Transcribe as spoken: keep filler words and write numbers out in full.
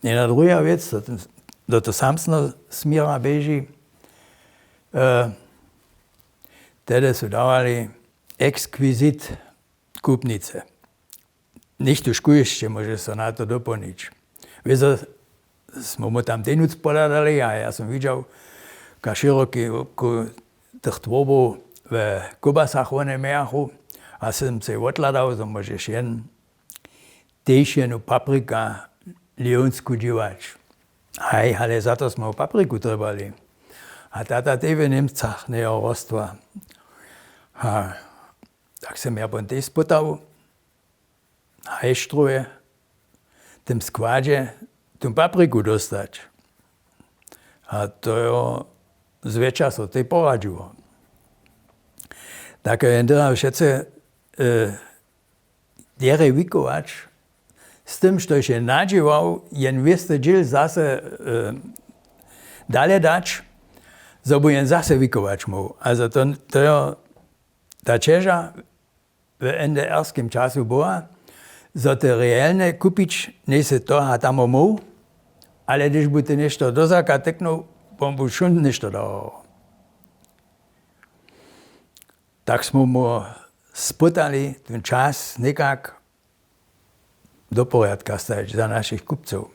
Jedna druha wěc, do toho samsno směra běži. Tehdy su dawali exquisit kupnice. Něchtóžkuž hišće móže so na to dopołnić. Wězo, smy mu tam tenuc pohladali a ja som widźał, kaž šěroki wobku tych twórbow w kóbasach wone mějachu. A som sej wotladał, zo móžeš jen tež jenu paprika lewonsku dźěłać. Haj, ale za to smy papriku trjebali. A tata tej w Němcach njejo rostła. A tak sem ja pon tej spytał, haj štruje w tym składźe tu papriku dóstać. A to jo zwjetša so tej poradźiło. Tak jo jen dyra wšetce derje wikować, z tym štož je nadźěłał jen wěsty dźěl zase dale dać, zo bu jen zase wikować móhł. A za to jo ta ćeža w NDR-skim času była, zo ty realnje kupić njejsy toho a tamo móhł, ale hdyž bu ty něšto do zaka tyknył, wón bu wšón něšto dawał. Tak smy mu spytali ten čas někak do porjadka stajić za našich kupcow.